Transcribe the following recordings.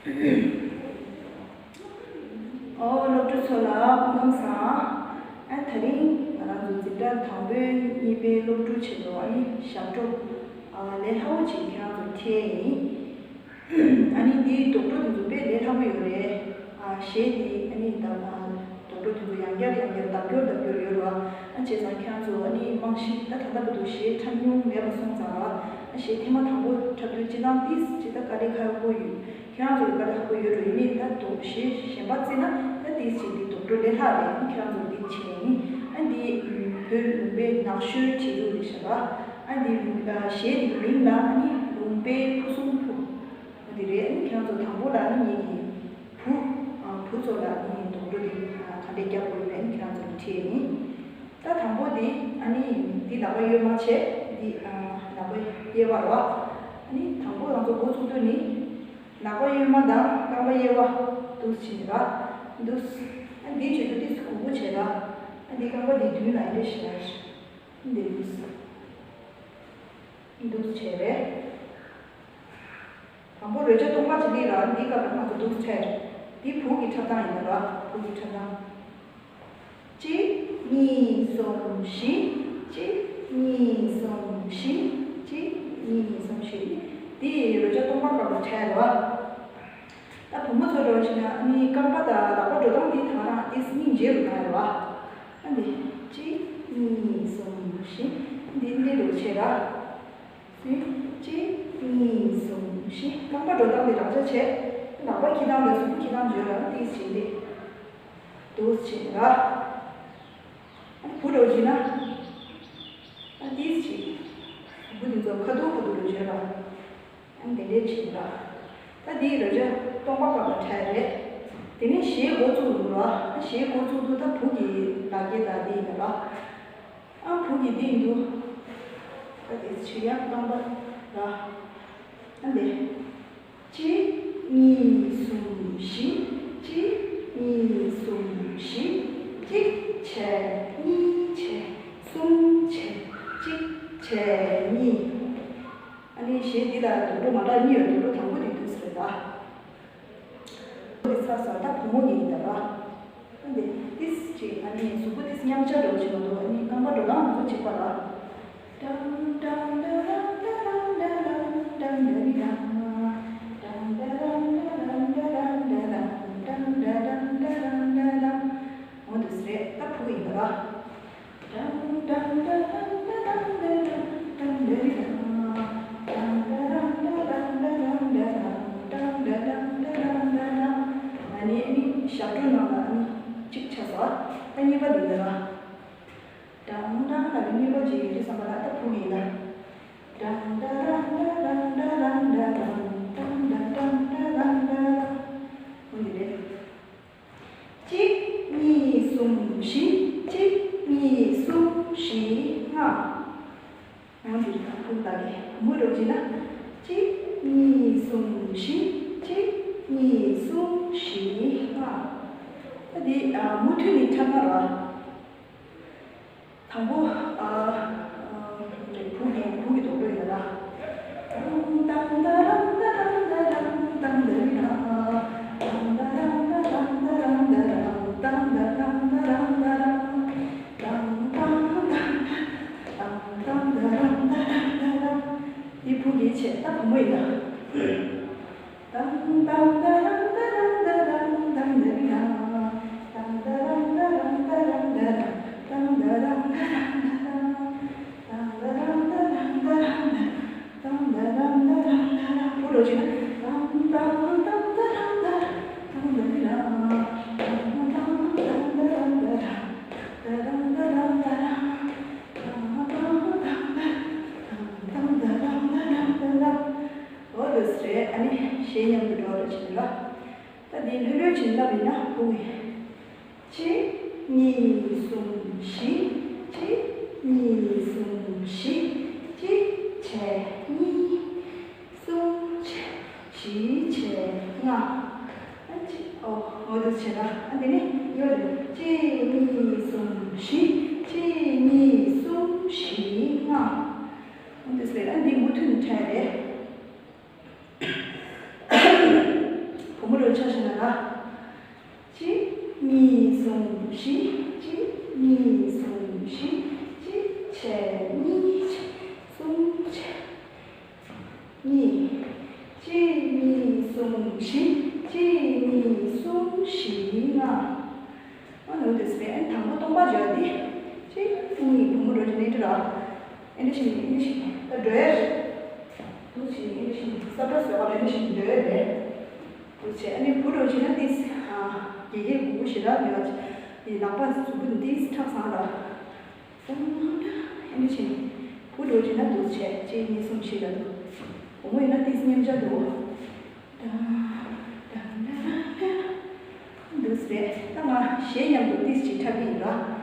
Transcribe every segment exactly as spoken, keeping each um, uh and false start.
ཨོ། སློབ་ཕྲུག་ཚོ་ལ་སྐུ་ཁམས་བཟང་། ཨ། དེ་རིང་ང་རང་ཚོ་འཛིན་གྲྭ་དང་པོའི་གཉིས་པའི་སློབ་ཕྲུག་ཆེད་དུ། ཨ་ནི་ཞབས་བྲོ། ཨ། ལས་སླ་བོ་ཅིག་ཁྱེད་རང་ཚོར་ཁྲིད་ཡིན། ཨ་ནི་འདིའི་རྡོག་བྲོ་དེ་ཚོ་དཔེ་ལས་སླ་པོ་ཡོད་རེད། ཨ། གཞས་འདི། ཨ་ནི་ད། ཨ། རྡོག་བྲོ་དེ་ཚོ་ཡང་བསྐྱར་ཡང་བསྐྱར་ལྡབ་སྐྱོར་ལྡབ་སྐྱོར་ཡོད་རེད་བ། ཨ། བྱས་ཙང་ཁྱེད་རང་ཚོ། ཨ་ནི་རྨང་གཞི་ད་ད་ལྟ་བར་དུ་གཞས་འཁྲབ་མྱོང་མེད་པ་སོང་ཙང་ར། ཨ། གཞས་ཐེངས་མ་དང་པོ་འཁྲབ་དུས་སྤྱིར་བཏང་ཏིས་ཅིག་ད་དཀའ་ལས་ཁག་པོ་ཡོད། ཁྱེད་རང་ཚོ་ལ་དཀའ་ལས་ཁག་པོ་ཡོད་རེད། ཡིན་ནའི་ད་རྡོག་གཞས་གཞན་པ་བརྩིས་ན་ད་ཏིས་ཅིག་འདི་རྡོག་བྲོ་ལས་སླ་རེད། ཨ། ཁྱེད་རང་ཚོ་འདི་བྱས་ཡིན། ཨ། འདི་བོད་ལུང་པའི་ནག་ཤོད་བྲིས་རུ་རེད་ཤག་ར། ཨ། འདི། ཨ། གཞས་འདི་མིང་ལ། ཨ་ནི་ལུང་པའི་ཕུ་སུམ་ཕུ། འོ་འདི་རེད། ཨ་ནི་ཁྱེད་རང་ཚོ་དང་པོ་ལ། ཨ་ནི་ངེད་ཀྱི་བུ། ཨ། བུ་ཚོ་ལ། ཨ་ནི་རྡོག་བྲོ་འདི། ཨ། ག་འདྲས་རྒྱག་དགོས་མིན་ཁྱེད་རང་ཚོ་ལ་ཁྲིད་ཡིན། ད་དང་པོ་འདི། ཨ་ནི་འདི་ལག་པ་གཡས་མ་བྱས། འདི། ཨ། ལག་པ་གཡས་པ་རེད་བ། ཨ་ནི་དང་པོ་ང་ཚོ་འགོ་ཚུགས་དུས་ནི་ལག་པ་གཡོན་མ་དང་རྐང་པ་གཡས་པ་འདུག་སེ་བྱས་ར། འདུག་སེ། ཨ། འདི་བྱེད་དུས་ཏིས་གུག་པོ་བྱས་ར། ཨ། འདི་རྐང་པ་འདི་མདུན་ལ་ཨེ་འདྲས་བྱས་ར། འདི་འདུག་སེ། འདུག་སེ་བྱས་རེད། དང་པོ་རོལ་ཆ་སྟོང་པ་བྱེད་དུས་ར། འདི་སྐབས་ལ་ང་ཚོ་འདུག་སེ་འཁྲབ། འདི་བུ་གི་འཁྲབ་སྟངས་ཡིན་ན་ར། བུ་གི་འཁྲབ་སྟངས། གཅིག་གཉིས་གསུམ་བཞི། གཅིག་གཉིས་གསུམ་བཞི། གཅིག་གཉིས་གསུམ་བཞི། འདི་རོལ་ཆ་སྟོང་པ་སྐབས་ལ་འཁྲབ་ར། ད་བུ་མོ་ཚོ་འདྲ་བོ་བྱས་ན། ཨ་ནི་རྐང་པ་དང་ལག་པ་འགྲོ་སྟངས་འདི་ད་ག་རང་ཏིས་སྙིང་རྗེ་རུ་བཏང་ཡ་རེད་བ། ཨ། འདི་གཅིག་གཉིས་གསུམ་བཞི། འདི་འདི་རུ་བྱས་ར། གཅིག་གཉིས་གསུམ་བཞི། རྐང་པ་འགྲོ་སྟངས་འདི་རང་འཇགས་བྱས། ལག་པ་འཁྱེར་སྟངས་དང་གཟུགས་པོ་འཁྱེར་སྟངས་བརྗོད་ར། ཏིས་བྱས་འདི་འདུག་སེ་བྱས་ར། ཨ། བུ་འདྲ་བོ་བྱས་ན། ཨ། ཏིས་བྱས། བུ་འདི་ཚོ་ཁ་ཐུག་ཁ་ཐུག་རུ་བྱས་ར། ཨ། དེ་འདྲས་བྱེད་པ། ད་འདི་རོལ་ཆ་སྟོང་པ་སྐབས་ལ་འཁྲབ་རེད། དེ་ནས་གཞས་འགོ་བཙུགས་འདུག་ར། གཞས་འགོ་བཙུགས་དུས་ད་བུ་གི་ལག་སྐྱེས་དང་འདི་ཡིན་པ། ཨ། བུ་གི་འདི་ཡིན་འདུག་ད་དེ་ཚོ་ཡང་རྐང་པ་ར། ཨ། འདི་གཅིག་གཉིས་གསུམ་བཞི། གཅིག་གཉིས་གསུམ་བཞི། གཅིག་བྱས། གཉིས་བྱས། གསུམ་བྱས། གཅིག་བྱས། གཉིས། ཨ་ནི་གཞས་འདི་ལ་རྡོག་བྲོ་མ་འདྲ་གཉིས་ཡོད། རྡོག་བྲོ་དང་པོ་དེ་འདུག་སེ་རེད་ད། འདི་ཚར་སོང་། ད་བུ་མོ་གི་ཡིན་ད་ར། ཨ། འདི་ཏིས་ཅིག་ཨ་ནི་གཟུགས་པོ་ཏིས་མཉམ་ཆགས་འདྲ་བོ་ཅིག་མ་གཏོགས། ཨ་ནི་རྐང་པ་འགྲོ་སྟངས་འདི་ཚོ་གཅིག་པ་ར། ཏང་ཏང་ཏ་རང་ཏ་རང་ཏ་རང་ཏང་ཏ་རི་རང་། ཏང་ཏ་རང་ཏ་རང་ཏ་རང་ཏ་རང་ཏང་ཏ་རང་ཏ་རང་ཏ་རང་། འོ་འདུག་སེ་རེད། ད་བུ་ཡིན་ད་ར། ཨ་ནི་ཨ་ནི་ཞབས་བྲོ་ནང་ལ་ཨ་ནི་གཅིག་ཆགས་སོང་། ཨ། གཉིས་པ་འདི་ལ་ར། ཏང་ཏང་ལ་གཉིས་པ་ཅིག་ཡོད་དུས་བསམ་པ་ལ། ད་བུ་ཡིན་ལ། ཏང་ཏ་རང་ཏ་རང་ཏ་རང་ཏ་རང་ཏང་ཏ་ཏང་ཏ་རང་ཏ་རང་། འོ་འདི་རེད། གཅིག་གཉིས་གསུམ་བཞི། གཅིག་གཉིས་གསུམ་བཞི་ལྔ། འོ་འདི་རེད། ད་བུ་ལ་གི་མུ་རུ་བྱས་ན། གཅིག་གཉིས་གསུམ་བཞི། གཅིག་གཉིས་གསུམ་བཞི་ལྔ། ད་འདི། ཨ། མུ་མཐུད་ནས་འཁྲབ་ན་ར། དང་པོ། ཨ། ཨ། བུ་གི། བུ་གི་རྡོག་པོ་ཡིན་ལ། ཏང་ཏང་ཏ་རང་ཏ་རང་ཏ་རང་ཏང་ཏ་རི་རང་། ཏང་ཏ་རང་ཏ་རང་ཏ་རང་ཏ་རང་ཏང་ཏ་རང་ཏ་རང་ཏ་རང་། ཏང་ཏང་ཏ་རང་ཏ་རང་ཏ་རང་ཏང་ཏ་རང་ཏ་རང་། འདི་བུ་གི་བྱས། ད་བུ་མོ་ཡིན་ལ། ཏང་ཏང་ཏ་རང་ཏ་རང་ཏ་རང་ཏང་ཏ་རི་རང་། ཏང་ཏ་རང་ཏ་རང་ཏ་རང་ཏ་རང་ཏང་ཏ་རང་ཏ་རང་ཏ་རང་། ཏང་ཏ་རང་ཏ་རང་ཏ་རང་ཏ་རང་ཏང་ཏ་རང་ཏ་རང་ཏ་རང་། བུ་རུ་བྱས་ན། ཏང་ཏང་ཏང་ཏ་རང་ཏ་རང་ཏང་ཏ་རི་རང་། ཏང་ཏང་ཏང་ཏ་རང་ཏ་རང་ཏ་རང་ཏ་རང་ཏ་རང་། ཏང་ཏང་ཏང་ཏ་རང་ཏ་རང་ཏང་ཏ་རང་ཏ་རང་ཏ་རང་། འོ་འདུག་སེ་རེད། ཨ་ནི་གཞས་མཉམ་དུ་འགྲོ་རོགས་བྱེད་ར། ད་འདི་ལྷོད་ལྷོད་བྱེད་ལབ་ཡིན་ན་བུ་ཡིན། གཅིག་གཉིས་གསུམ་བཞི། གཅིག་གཉིས་གསུམ་བཞི། གཅིག་བྱས་གཉིས། གསུམ་བྱས་བཞི་བྱས་ལྔ། ཨ་གཅིག་ཨོ་འོ་འདུག་བྱས་ལ། ཨ་འདི་ནི་ཡོད་རེད། གཅིག་གཉིས་གསུམ་བཞི། གཅིག་གཉིས་གསུམ་བཞི་ལྔ། འོ་འདུག་སེ་རེད། ཨ་འདི་མུ་མཐུད་ནས་འཁྲབ་ཡ་རེད། བུ་ འགྲོ་ཆ་ཞིག་ན་ལ། གཅིག་གཉིས་གསུམ་བཞི། གཅིག་གཉིས་གསུམ་བཞི། གཅིག་བྱས་གཉིས་བྱས་གསུམ་བྱས། གཉིས། གཅིག་གཉིས་གསུམ་བཞི། གཅིག་གཉིས་གསུམ་བཞི་ལྔ། ཨ་ནི་འོ་དེ་སི་པེ་ཨན་དང་པོ་སྟོང་པ་བརྗོད་དེ། གཅིག་གཉིས་བུ་མོ་འགྲོ་གི་ནས་འདྲི་ར། ཨེ་འདྲ་ཞིག་ཨེ་འདྲ་ཞིག་ད་འགྲོ་ཡ། འདུག་ཅིག་ཨེ་འདྲ་ཞིག་ས་བཀྲ་ཟེར་བ་ཨེ་འདྲ་ཞིག་འགྲོ་ཡ་རེད། འདུག་ཅེ་ཨ་ནི་བུ་འགྲོ་ཅིག་ན་ཏིས་ཨ་དགེ་རྒན་གུ་གུ་ཞེ་དྲག་འདོད་པ་ཅིག་ལག་པ་མཛུབ་མོ་ཏིས་ཁྲག་ཟང་ར། ཨེ་འདྲ་བྱས་ནས་བུ་འགྲོ་བྱས་ན་འདུག་བྱས་གཅིག་གཉིས་གསུམ་བྱས་ལ་འདུག་བུ་མོ་ཡིན་ན་ཏིས་མཉམ་བྱ་འདུག་ད་ད་ད་ད་འདུག་ཟེར། ད་ང་གཞས་མཉམ་དུ་ཏིས་ཅིག་འཁྲབ་ཀྱི་ཡིན་ར།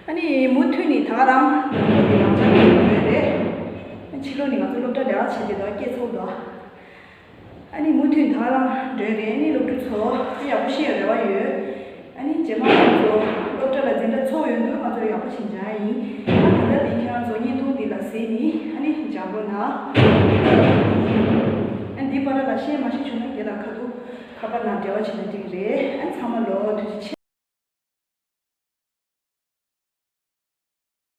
ཨ་ནི་མུ་མཐུད་ནས་ད་ག་རང་ལོ་འདི་རང་འཇགས་ཀྱི་ཡོད་རེད། ཕྱི་ལོགས་ནས་ང་ཚོ་སློབ་གྲྭ་ལས་ཀ་བྱེད་བསྡད་འདུག་སྐད་ཚོར་འདུག་ཨ་ནི་མུ་མཐུད་ནས་ད་ག་རང་འགྲོ་ཡ་རེད། ཨ་ནི་སློབ་ཕྲུག་ཚོ་ཡག་པོ་ཤེས་ཡ་རེ་བ་ཡོད། ཨ་ནི་རྗེས་མ་ང་ཚོ་སློབ་གྲྭ་ལ་འཛིན་གྲྭ་ཚོགས་ཡོང་དུས་ང་ཚོ་ཡག་པོ་ཞིག་སྦྱང་ཡ་ཡིན། ཨ་ད་ལྟ་འདི་ཁྱེད་རང་ཚོ་བརྙན་ཐུང་འདི་ལ་གཟིགས་ནས་ཨ་ནི་སྦྱང་རོགས་གནང་། ཨ་འདི་བར་ལ་ཤེས་མ་ཤེས་བྱུང་ན་རྒན་ལགས་ཁ་ཐུག་ཁ་པར་ནང་འབྲེལ་བ་བྱས་ན་འགྲིག་གི་རེད། ཨ་ཚང་མ་ལོ་ཐུགས་རྗེ་ཆེ།